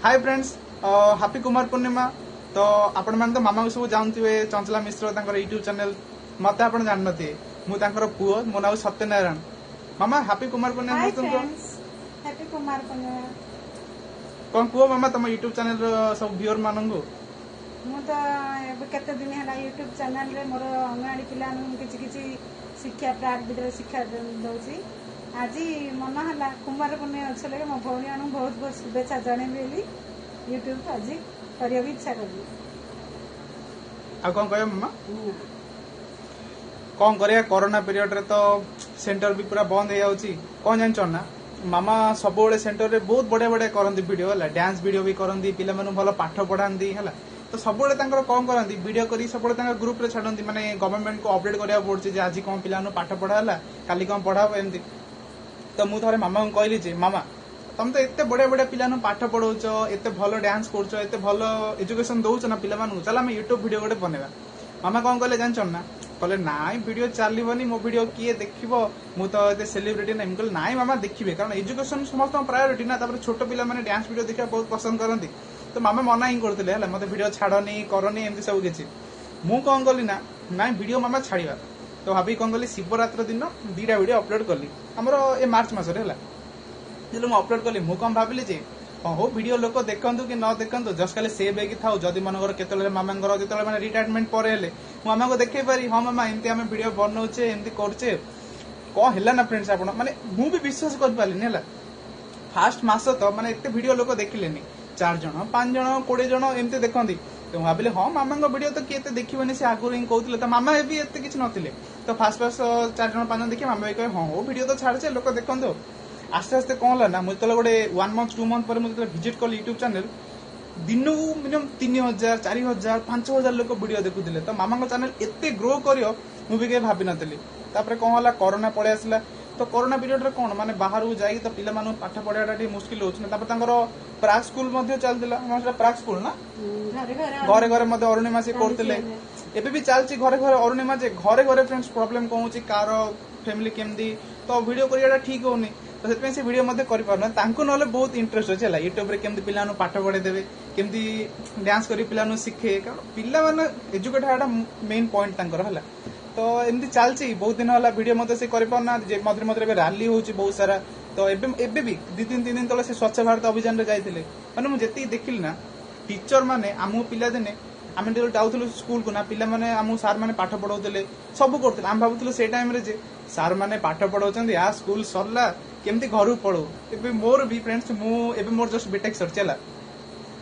High friends, happy Kumar Purnima. ତ ଆପଣମାନେ ତ ମାମାକୁ ସବୁ ଜାଣୁଥିବେ, ଚଞ୍ଚଲା ମିଶ୍ର ତାଙ୍କର ୟୁଟ୍ୟୁବ ଚ୍ୟାନେଲ। ମତେ ଆପଣ ଜାଣିନଥିବେ, ମୁଁ ତାଙ୍କର ପୁଅ, ମୋ ନାଁ ସତ୍ୟନାରାୟଣ। ମାମା, ହାପି କୁମାର ପୂର୍ଣ୍ଣିମା ହାଇ ସମସ୍ତଙ୍କୁ। Friends, happy Kumar Purnima. କଣ କୁହ ମାମା ତମ ୟୁଟ୍ୟୁବ ଚ୍ୟାନେଲର ସବୁ ଭିଉଅର ମାନଙ୍କୁ? ମୁଁ ତ ଏବେ କେତେ ଦିନ ହେଲା ୟୁଟ୍ୟୁବ ଚ୍ୟାନେଲରେ ମୋର ଅଙ୍ଗନବାଡି ପିଲାମାନଙ୍କୁ ମୁଁ କିଛି କିଛି ଶିକ୍ଷା, ପ୍ରାକ୍ ବିଦ୍ୟାଳୟ ଶିକ୍ଷା ଦଉଛି। ଆଜି ମନ ହେଲା କୁମାର ପୂର୍ଣ୍ଣିମା ଅଛି ଲାଗି ମୋ ଭଉଣୀମାନଙ୍କୁ ବହୁତ ବହୁତ ଶୁଭେଚ୍ଛା ଜଣେଇବି ବୋଲି ୟୁଟ୍ୟୁବ ଆଜି କରିବାକୁ ଇଚ୍ଛା କଲି। ଆଉ କଣ କହିବ ମାମା? କଣ କରିବା, କରୋନା ପିରିୟଡରେ ତ ସେଣ୍ଟର ବି ପୁରା ବନ୍ଦ ହେଇଯାଉଛି। କଣ ଜାଣିଛ ନା, ମାମା ସବୁବେଳେ ସେଣ୍ଟରରେ ବହୁତ ବଢିଆ ବଢିଆ କରନ୍ତି ଭିଡିଓ, ହେଲା। ଡ୍ୟାନ୍ସ ଭିଡିଓ ବି କରନ୍ତି, ପିଲାମାନଙ୍କୁ ଭଲ ପାଠ ପଢାନ୍ତି, ହେଲା। ତ ସବୁବେଳେ ତାଙ୍କର କଣ କରନ୍ତି, ଭିଡିଓ କରି ସବୁବେଳେ ତାଙ୍କ ଗ୍ରୁପରେ ଛାଡନ୍ତି। ମାନେ ଗଭର୍ଣ୍ଣମେଣ୍ଟକୁ ଅପଡେଟ କରିବାକୁ ପଡୁଛି ଯେ ଆଜି କଣ ପିଲାମାନଙ୍କୁ ପାଠ ପଢା ହେଲା, କାଲି କଣ ପଢା ହବ, ଏମିତି। ତ ମୁଁ ଥରେ ମାମାଙ୍କୁ କହିଲି ଯେ ମାମା, ତମେ ତ ଏତେ ବଢିଆ ବଢିଆ ପିଲାମାନଙ୍କୁ ପାଠ ପଢଉଛ, ଏତେ ଭଲ ଡ୍ୟାନ୍ସ କରୁଛ, ଏତେ ଭଲ ଏଜୁକେସନ ଦଉଛ ନା ପିଲାମାନଙ୍କୁ, ଚାଲ ଆମେ ୟୁଟ୍ୟୁବ ଭିଡିଓ ଗୋଟେ ବନେଇବା। ମାମା କଣ କହିଲେ ଜାଣିଛ ନା? କହିଲେ, ନାଇଁ, ଭିଡିଓ ଚାଲିବନି, ମୋ ଭିଡିଓ କିଏ ଦେଖିବ, ମୁଁ ତ ଏତେ ସେଲିବ୍ରିଟି ନାହିଁ। ମୁଁ କହିଲି, ନାଇଁ ମାମା, ଦେଖିବେ, କାରଣ ଏଜୁକେସନ ସମସ୍ତଙ୍କ ପ୍ରାୟୋରିଟି ନା। ତାପରେ ଛୋଟ ପିଲାମାନେ ଡ୍ୟାନ୍ସ ଭିଡିଓ ଦେଖିବା ବହୁତ ପସନ୍ଦ କରନ୍ତି। ତ ମାମା ମନା ହିଁ କରୁଥିଲେ, ହେଲା, ମତେ ଭିଡିଓ ଛାଡନି, କରନି, ଏମିତି ସବୁ କିଛି। ମୁଁ କଣ କଲି ନା, ନାଇଁ, ଭିଡିଓ ମାମା ଛାଡିବା। ତ ଭାବିକି କଣ କଲି, ଶିବରାତ୍ର ଦିନ 2ଟା ଭିଡିଓ ଅପଲୋଡ କଲି, ଆମର ଏ ମାର୍ଚ୍ଚ ମାସରେ, ହେଲା। ଯେତେବେଳେ ମୁଁ ଅପଲୋଡ କଲି, ମୁଁ କଣ ଭାବିଲି ଯେ ହଁ ହଉ, ଭିଡିଓ ଲୋକ ଦେଖନ୍ତୁ କି ନ ଦେଖନ୍ତୁ, ଜଷ୍ଟ ଖାଲି ସେଭ୍ ହେଇକି ଥାଉ। ଯଦି ମନେକର କେତେବେଳେ ମାମାଙ୍କର ଯେତେବେଳେ ମାନେ ରିଟାୟାରମେଣ୍ଟ ପରେ ହେଲେ ମୁଁ ମାମାଙ୍କୁ ଦେଖେଇ ପାରି, ହଁ ମାମା, ଏମିତି ଆମେ ଭିଡିଓ ବନଉଛେ, ଏମିତି କରୁଛେ। କଣ ହେଲା ନା ଫ୍ରେଣ୍ଡସ୍, ଆପଣ ମାନେ ମୁଁ ବି ବିଶ୍ୱାସ କରିପାରିଲିନି, ହେଲା। ଫାଷ୍ଟ ମାସ ତ ମାନେ ଏତେ ଭିଡିଓ ଲୋକ ଦେଖିଲେନି, ଚାରି ଜଣ, ପାଞ୍ଚ ଜଣ, 20 ଜଣ ଏମିତି ଦେଖନ୍ତି। ତ ମୁଁ ଭାବିଲି, ହଁ, ମାମାଙ୍କ ଭିଡିଓ ତ କିଏ ଏତେ ଦେଖିବନି, ସେ ଆଗରୁ ହିଁ କହୁଥିଲେ। ତ ମାମା ବି ଏତେ କିଛି ନଥିଲେ। ତ ଫାଷ୍ଟ ଫାଷ୍ଟ ଚାରି ଜଣ ପାଞ୍ଚ ଜଣ ଦେଖି ମାମା ବି କହେ, ହଁ ହଉ, ଭିଡିଓ ତ ଛାଡୁଛେ, ଲୋକ ଦେଖନ୍ତୁ। ଆସ୍ତେ ଆସ୍ତେ କଣ ହେଲା ନା, ମୁଁ ଯେତେବେଳେ ଗୋଟେ ୱାନ୍ ମନ୍ଥ 2 ମନ୍ଥ ପରେ ମୁଁ ଯେତେବେଳେ ଭିଜିଟ୍ କଲି ୟୁଟ୍ୟୁବ ଚ୍ୟାନେଲ, ଦିନକୁ ମିନିମମ୍ 3000, 4000, 5000 ଲୋକ ଭିଡିଓ ଦେଖୁଥିଲେ। ତ ମାମାଙ୍କ ଚ୍ୟାନେଲ ଏତେ ଗ୍ରୋ କରିବ, ମୁଁ ବି କେବେ ଭାବିନଥିଲି। ତାପରେ କଣ ହେଲା, କରୋନା ପଳେଇ ଆସିଲା। ତ କରୋନା ପିରିୟଡରେ କଣ ମାନେ ବାହାରକୁ ଯାଇକି ତ ପିଲାମାନଙ୍କୁ ପାଠ ପଢିବାଟା ଟିକେ ମୁସ୍କିଲ ହଉଛି ନା। ତାପରେ ତାଙ୍କର ପ୍ରାକ୍ ସ୍କୁଲ ମଧ୍ୟ ଚାଲିଥିଲା। ଆମର ସେଟା ପ୍ରାକ୍ ସ୍କୁଲ ନା? ଘରେ ଘରେ। ଘରେ ଘରେ ମଧ୍ୟ ଅରୁଣିମା ସେ କରୁଥିଲେ। ଏବେ ବି ଚାଲିଛି ଘରେ ଘରେ ଅରୁଣିମା। ଯେ ଘରେ ଘରେ ଫ୍ରେଣ୍ଡସ୍, ପ୍ରୋବ୍ଲେମ କଣ ହଉଛି, କାହାର ଫ୍ୟାମିଲି କେମିତି, ତ ଭିଡିଓ କରିବାଟା ଠିକ ହଉନି। ତ ସେଥିପାଇଁ ସେ ଭିଡିଓ ମଧ୍ୟ କରିପାରୁନାହାନ୍ତି। ତାଙ୍କୁ ନହେଲେ ବହୁତ ଇଣ୍ଟରେଷ୍ଟ ଅଛି, ହେଲା, ୟୁଟ୍ୟୁବରେ କେମିତି ପିଲାମାନଙ୍କୁ ପାଠ ପଢେଇ ଦେବେ, କେମିତି ଡ୍ୟାନ୍ସ କରି ପିଲାମାନଙ୍କୁ ଶିଖେଇବେ, କାରଣ ପିଲାମାନେ ଏଜୁକେଟ ହେବାଟା ମେନ୍ ପଏଣ୍ଟ ତାଙ୍କର, ହେଲା। ତ ଏମିତି ଚାଲିଛି ବହୁତ ଦିନ ହେଲା, ଭିଡିଓ ମଧ୍ୟ ସେ କରିପାରୁନାହାନ୍ତି। ଯେ ମଝିରେ ମଝିରେ ଏବେ ରାଲି ହଉଛି ବହୁତ ସାରା। ତ ଏବେ ଏବେ ବି 2 ଦିନ 3 ଦିନ ତଳେ ସେ ସ୍ୱଚ୍ଛ ଭାରତ ଅଭିଯାନରେ ଯାଇଥିଲେ। ମାନେ ମୁଁ ଯେତିକି ଦେଖିଲି ନା, ଟିଚର ମାନେ ଆମକୁ ପିଲାଦିନେ ଆମେ ଯେତେବେଳେ ଯାଉଥିଲୁ ସ୍କୁଲକୁ ନା, ପିଲାମାନେ ଆମକୁ ସାର୍ ମାନେ ପାଠ ପଢଉଥିଲେ, ସବୁ କରୁଥିଲେ। ଆମେ ଭାବୁଥିଲୁ ସେଇ ଟାଇମରେ ଯେ ସାର୍ ମାନେ ପାଠ ପଢଉଛନ୍ତି, ଆ ସ୍କୁଲ ସରିଲା, କେମିତି ଘରକୁ ପଳଉ। ଏବେ ମୋର ବି ଫ୍ରେଣ୍ଡସ୍, ମୁଁ ଏବେ ମୋର ଜଷ୍ଟ ବିଟେକ୍ ସରିଛି, ହେଲା।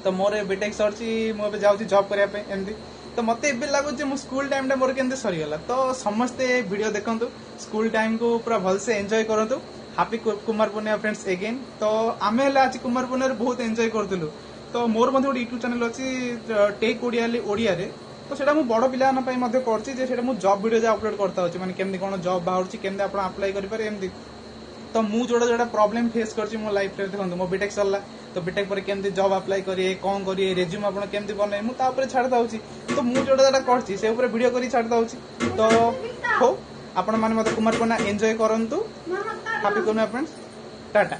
ତ ମୋର ଏବେ ବିଟେକ୍ ସରିଛି, ମୁଁ ଏବେ ଯାଉଛି ଜବ୍ କରିବା ପାଇଁ ଏମିତି। ତ ମତେ ଏବେ ଲାଗୁଛି ମୁଁ ସ୍କୁଲ ଟାଇମଟା ମୋର କେମିତି ସରିଗଲା। ତ ସମସ୍ତେ ଭିଡିଓ ଦେଖନ୍ତୁ, ସ୍କୁଲ ଟାଇମକୁ ପୁରା ଭଲସେ ଏନ୍ଜୟ କରନ୍ତୁ। Happy Kumar Purnima friends again. ତ ଆମେ ହେଲେ ଆଜି କୁମାର ପୂର୍ଣ୍ଣିମାରେ ବହୁତ ଏନ୍ଜୟ କରୁଥିଲୁ। ତ ମୋର ମଧ୍ୟ ଗୋଟେ ୟୁଟ୍ୟୁବ ଚ୍ୟାନେଲ ଅଛି ଟେକ୍ ଓଡ଼ିଆ ଓଡ଼ିଆରେ। ତ ସେଇଟା ମୁଁ ବଡ ପିଲାମାନଙ୍କ ପାଇଁ ମଧ୍ୟ କରୁଛି, ଯେ ସେଇଟା ମୁଁ ଜବ୍ ଭିଡିଓ ଯାହା ଅପଲୋଡ କରିଥାଉଛି, ମାନେ କେମିତି କଣ ଜବ୍ ବାହାରୁଛି, କେମିତି ଆପଣ ଆପ୍ଲାଏ କରିପାରିବେ, ଏମିତି। ତ ମୁଁ ଯୋଉଟା ଯୋଉଟା ପ୍ରୋବ୍ଲେମ ଫେସ୍ କରିଛି ମୋ ଲାଇଫରେ, ଦେଖନ୍ତୁ, ମୋ ବିଟେକ୍ ସରିଲା, ତ ବିଟେକ୍ ପରେ କେମିତି ଜବ୍ ଆପ୍ଲାଏ କରିବେ, କଣ କରିବେ, ରେଜ୍ୟୁମ୍ ଆପଣ କେମିତି ବନେଇବେ, ମୁଁ ତା ଉପରେ ଛାଡ଼ିଥାଉଛି। ତ ମୁଁ ଯୋଉଟା ଯୋଉଟା କରିଛି, ସେ ଉପରେ ଭିଡିଓ କରି ଛାଡ଼ିଥାଉଛି। ତ ହଉ, ଆପଣମାନେ ମୋତେ କୁମାର ପୂର୍ଣ୍ଣିମା ଏନ୍ଜୟ କରନ୍ତୁ। ହାପି ପୂର୍ଣ୍ଣିମା ଫ୍ରେଣ୍ଡସ୍, ଟାଟା।